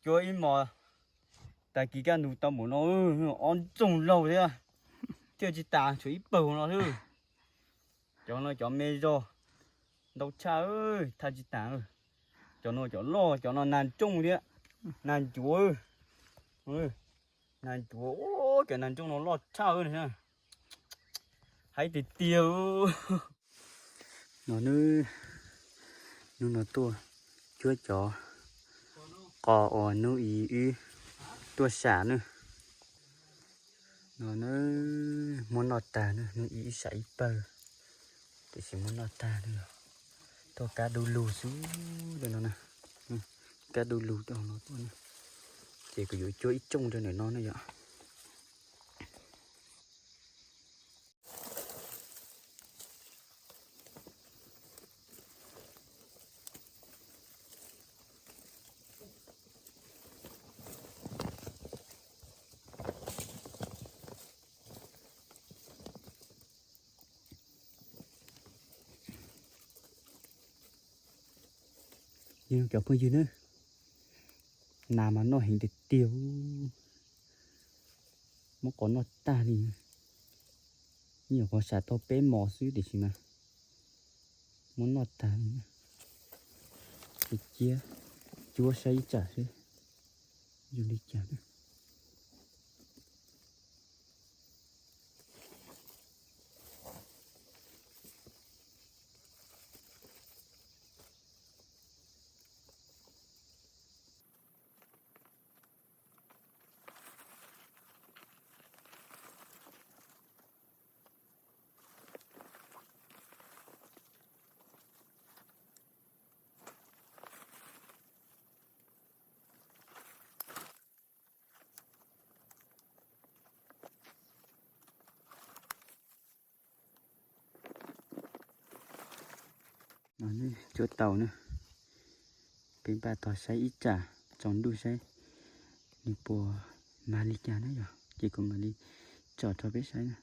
Cuab ib hmos, tag kis kaj ntug tau npaum no, ob ntsoog laug thiab, thaj tsis tas tshuav ib pawg no xwb. Cov no cov me zog, ntau tshaj, thaj tsis tas. Cov no cov loj, cov no nag ntsooj thiab, nag ncuav, nag ncuav, cov nag ntsooj no loj tshaj. Haib tiag tiag. No nawb, hnub no tuaj cuab cov qos uas hnub i wb tuaj sam nawb. No nawb, muab noj tag nawb, hnub i wb sam ib pawg, tiam sis muab noj tag nawb. Tau kab du lug xwb no na, kab du lug rau no tuaj na. Ces kuv yuav cuab ib rooj rau ntawm no na yom. Cov phooj ywg na, nas mas noj heev tiag tiag, muab qos noj tag li. Nyuam qhuav sam tau peb mos xwb tiam sis mas muab noj tag li. Cia cuab saib ib tsam seb zoo li cas. Cuab tau na, peb npaj tog saib ib tsam tsaus ntuj saib nws puas mag li cas na yog, ces kuv mam li tsom rau peb saib na.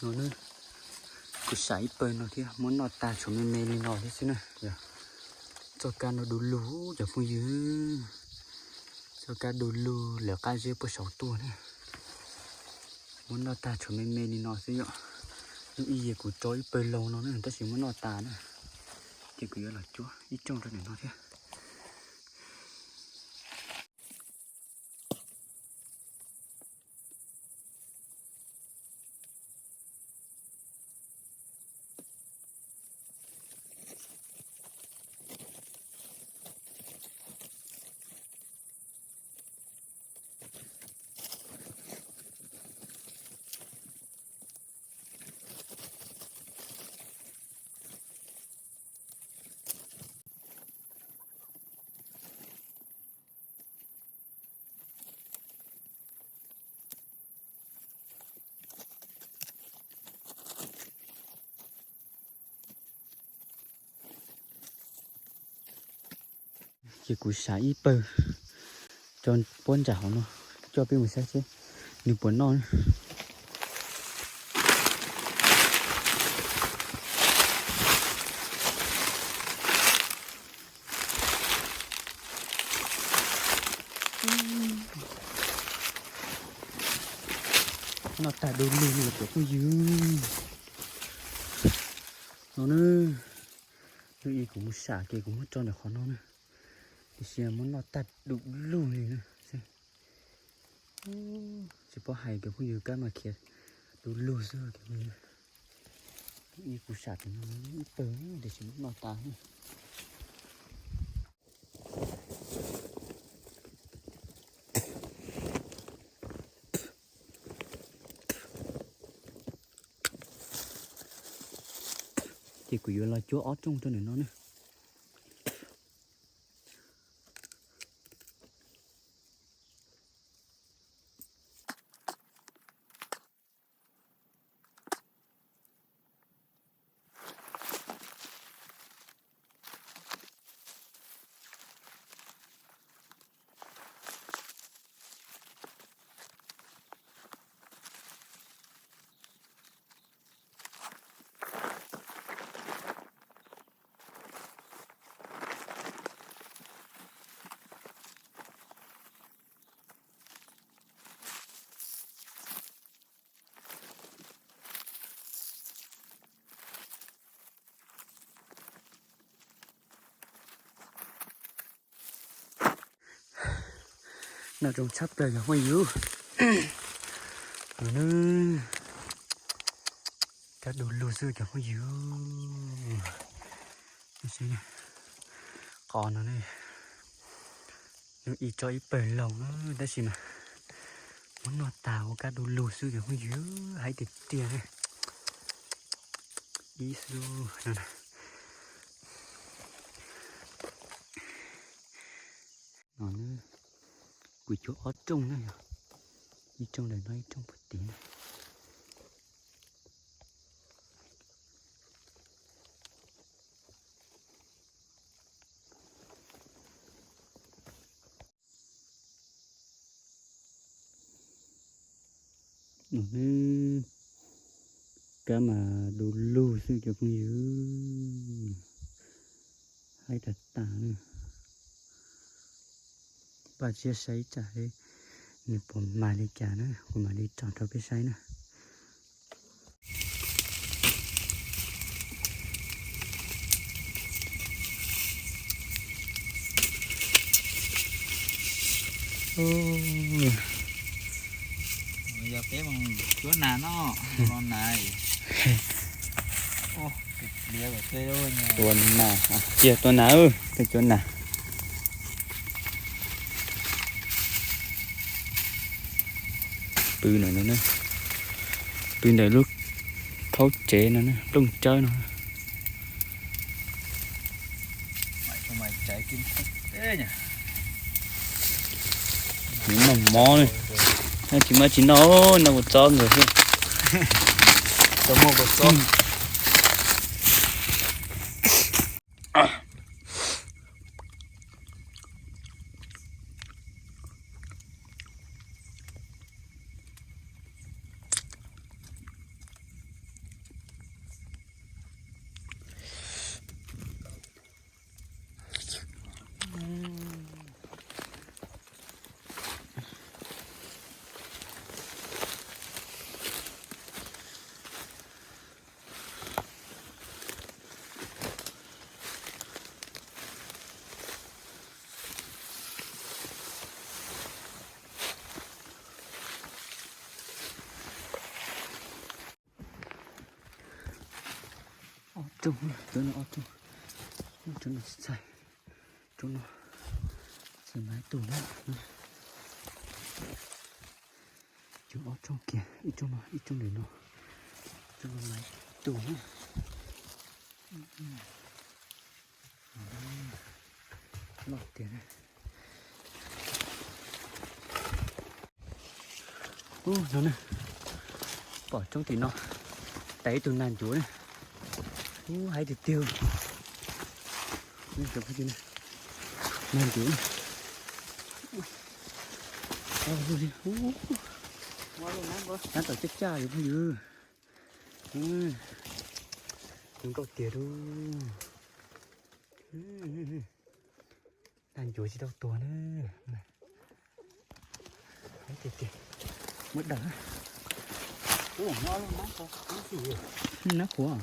No, kuv sam ib pawg no thiab, muab noj tag tshuav me me li no thiab xwb na. Txoj kab no du lug cov phooj ywg, txoj kab du lug lawv qab zeb puag saud tuaj na. Muab noj tag tshuav me me li no xwb yom. Hnub ib yam kuv tso ib pawg laug no na tab sis muab noj tas na, ces kuv yuav los cuab ib rooj rau ntawm no thiab. Ces kuv sam ib pawg tso puab nram hauv no coj peb mus saib seb nws puas noj. Noj tag du lug li cov phooj ywg. No na, hnub ib kuv mus sam ces kuv muab tso ntawm qhov no na, tiam sis muab noj tag du lug li na. Tsis paub hais cov phooj ywg, kab mas khiav du lug xwb. Ib kuv sam ib pawg tiam sis muab noj tas. Ces kuv yuav los cuab ob rooj rau ntawm no na. Noj zoo tshaj plaws cov phooj ywg. Kab du lug xwb cov phooj ywg. Qos no ne, nws ib tso ib pawg loo tab sis mas muab noj tas ua kab du lug xwb cov phooj ywg, haib tiag tiag ne. Ib xwb no. No, kuv cuab ob rooj na yog, ib rooj ntawm no ib rooj puag tid na. Kab mas du lug xwb cov phooj ywg, haib tag tas na. Npaj siab saib tsam nws puas mag li cas na, kuv mam li tso rau peb saib na. Yog peb mus cuab nas no, los nas. Tua nas, cia tua nas, tua cuab nas. Pw ntawm no, pw ntawm lub khaub tsev no, plooj tsawb no. Noj mov, noj tsis maj tsis noj, noj ua txob ntawd xwb. Ob rooj, cuab no ob rooj, cuab no tsis txhais, cuab no txhais mas ib tug na. Cuab ob rooj kiag, ib rooj no ib rooj ntawm no, cuab no mas ib tug na. Loj tiag. Ub, no ne, pom roob tim no, tais ib tug nag ncuav ne. Ub, haib tiag tiag. Nag ncuav. Ub, nab tom caj caj li phooj ywg. Zoo nkauj tiag lauj. Nag ncuav tsis tau tuag na. Tiag tiag. Muab daws. Nab qhuav.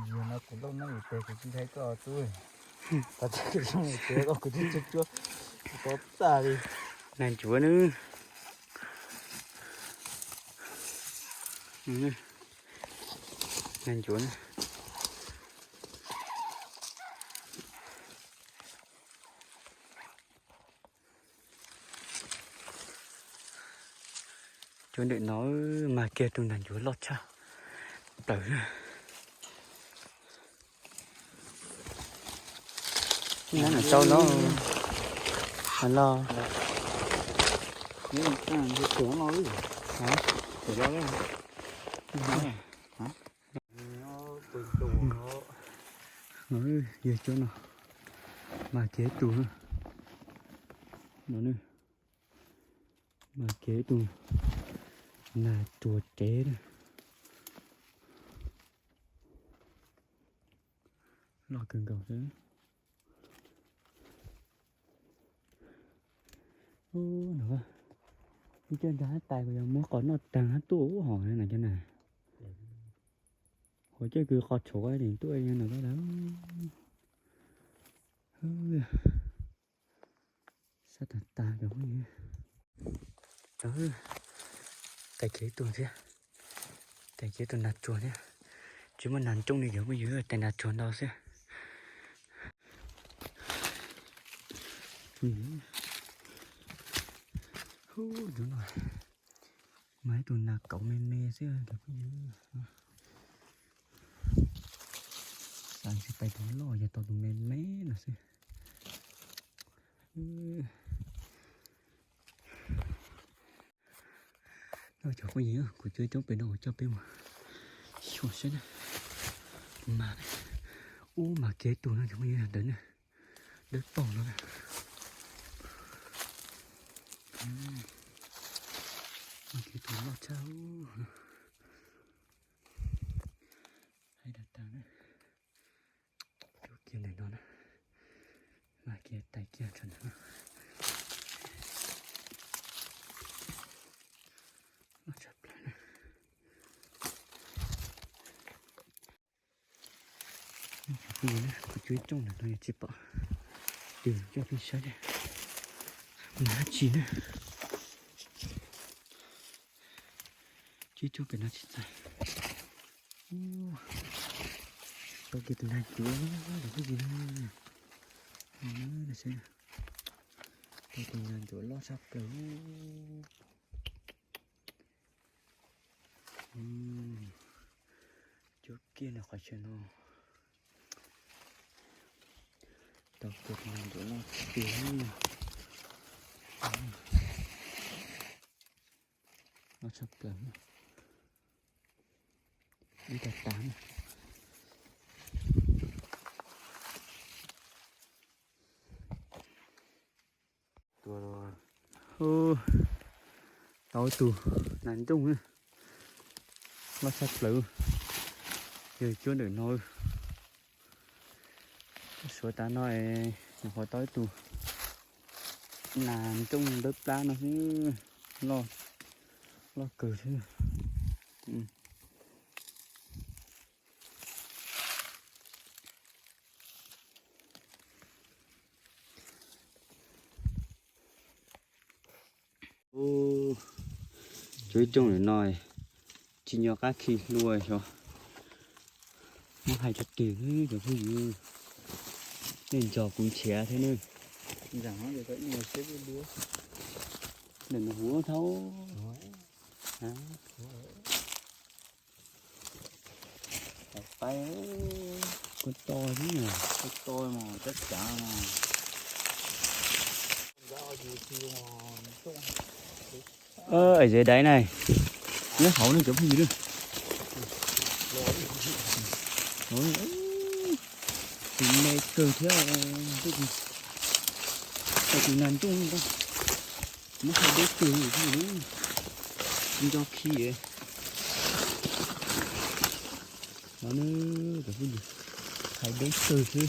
Yog no kuv loj nab tes kuv tsis ntshai koj tub. Kuv tsis cuab, kuv tsis cuab, kuv tau tag li. Nag ncuav na. Nag ncuav na. Cuab ntawm no mas kiag tus nag ncuav loj tshaj plaws. Nab no tau no los. Yog cuab no mas kiag ib tug no, mas kiag ib tug nag ruas rev na. Loj kawg nkaus xwb. Ub, no, ib co nrag hab tais kuv yuav muab qos noj taag hab tuaj ub hom na cov na. Qhov coj kws qos tshuav es tuaj no lawm. Sab tag tag cov phooj ywg. Tais kiag ib tug thiab. Tais kiag tus nas tsuag thiab. Tsis muaj nas ntsooj li cov phooj ywg, tais nas tsuag ntau xwb. Ub, tus no mas ib tug nas kauv me me xwb cov phooj ywg. Xav tsis tais tus loj, yog tau tus me me no xwb. No cov phooj ywg, kuv cuab coob pem no kuv coj peb mus xyuas saib na. Mas ub, mas kiag ib tug no cov phooj ywg, ntawd na, dawb paug no na. Mas kiag tus loj tshaj. Hais dag tag na. Cuab kiag ntawm no na. Mas kiag tais kiag tso ntawm no. Loj tshaj plaws na. Kuv cuab ib rooj ntawm no yog tsis pom, tus coj peb saib mas dab tsi na. Cuab coob pem no tsis txais. Tau kiag tus nas ncuav los phooj ywg. Tau tus nas ncuav loj tshaj plaws. Cuab kiag ntawm qhov chaw no. Tau kiag tus nas ncuav loj tiag. Loj tshaj plaws. Ib tag tas na. Tau tus nas ncooj na, loj tshaj plaws. Yog cuab ntawm no, suav tas no es nyuam qhuav tau ib tug nas ncooj dawb plab no xwb, loj, loj kawg thiab. Cuab ib rooj ntawm no tsis nco qab khi hlua xyov muab hais rau twg cov phooj ywg, nej nco kuv nrhiav thiab ne. Ntawm no huv thaub. Kuv to xwb, kuv to mas tab cav mas. Ej, dais na, nyob hauv no cov phooj ywg. Tus me kawg thiab, tus nas ncooj, muab hais deb kawg, nco khi. No na, cov phooj ywg, hais deb kawg xwb.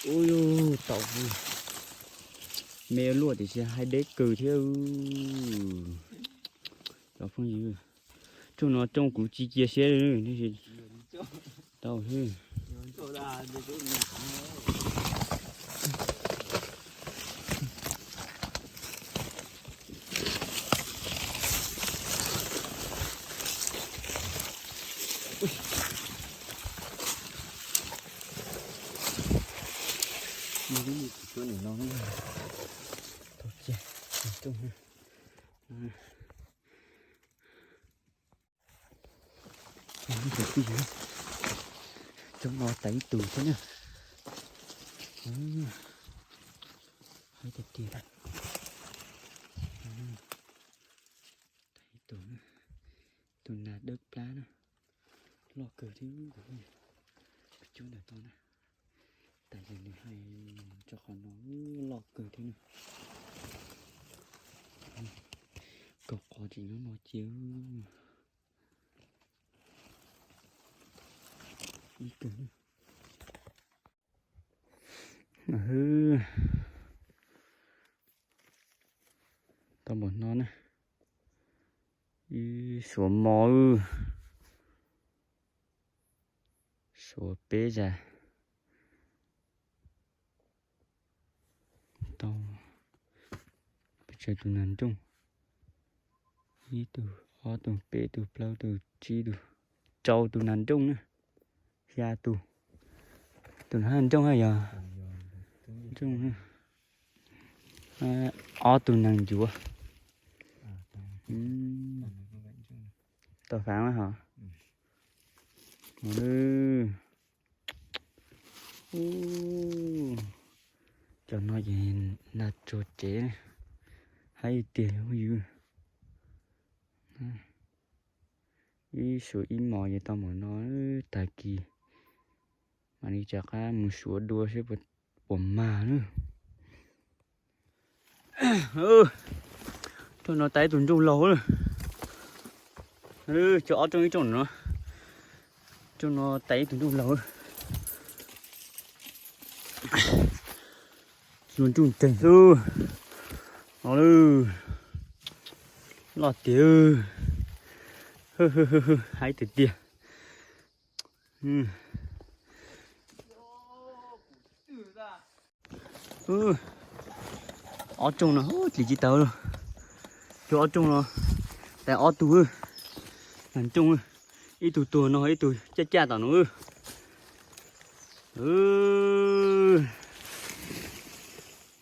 Ua yog tau me luaj tiam sis hais deb kawg thiab. Cov phooj ywg, rooj no rooj kuv tsis cia siab li, tau xwb. Cuab ntawm no, tau kiag rooj. Cov phooj ywg, rooj no tau ib tug thiab na. Hais tiag tiag, tau ib tug na, tus nas dawb plab na, loj kawg thiab. Cuab ntawm no na, tas yog nws hais tso qhov no loj kawg thiab na. Kaum qhov tseem nyob no cia. Ib tug na. Tau npaum no na. Ib suav mos. Tua peb zag. Tau pes tsawg tus nas nrooj? Ib tug, ob tug, peb tug, plaub tug, tsib tug, rau tus nas nrooj na. Xya tus. Tus nas nrooj na yog nrooj. Ob tug nas ncuav. Tau fav hos. Cov no ces nag tsuag tsev, haib tiag li phooj ywg. Ib suav ib mos ces tau npaum no, tag kis mam li rov qab mus suav dua seb puas mag na. Rooj no tais ib tug nrooj laug. Cov ob rooj ib rooj no, rooj no tais ib tug nrooj laug. Nrooj nreeg xwb. No loj tiag. Haib tiag tiag. Ob rooj no dlim tsis tau. Cov ob rooj no tais ob tug nas nrooj, ib tug tuag no, ib tug caj caj tom no.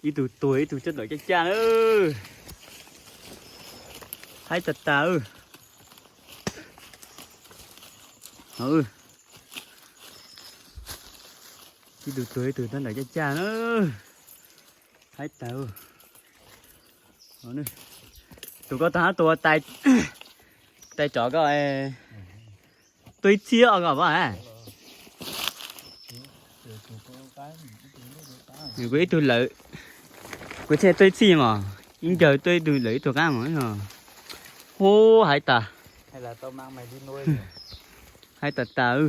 Ib tug tuag ib tug coj tawm caj caj na. Haib tas tas. Ib tug tuag ib tug coj tawm caj caj na. Haib tas. Tus koj tau hab tua tais tsov koj, tua ib txhij os koj pab. Kuv ib tug lawm, kuv thiaj tua ib txhij mas ib ncaws tua ib tug lawm ib tug qab mas. Hu, haib tas. Haib tas tas.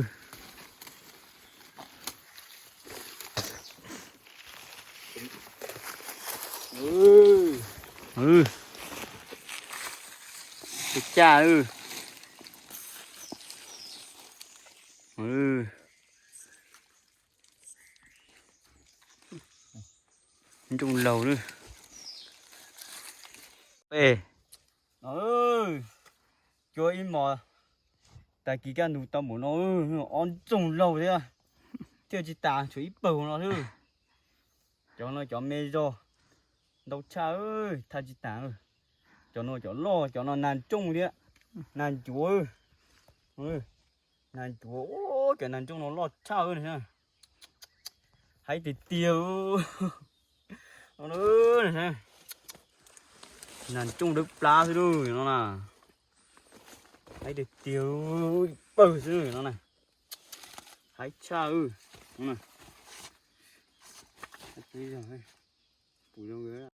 Caj caj. Nrooj laug lawm. Cua ib mos, tag kis kaj ntug tau npaum no, ob nrooj laug thiab. Thiaj tsis tas, tshuav ib pawg no xwb. Cov no cov me zog, ntau tshaj, thaj tsis tas. Cov no cov loj, cov no nas nrooj thiab, nas ncuav. Nas ncuav, cov nas nrooj no loj tshaj. Haib tiag tiag. Nas nrooj dawb plab xwb lauj no na. Haib tiag tiag, pawg xwb no na. Haib tshaj.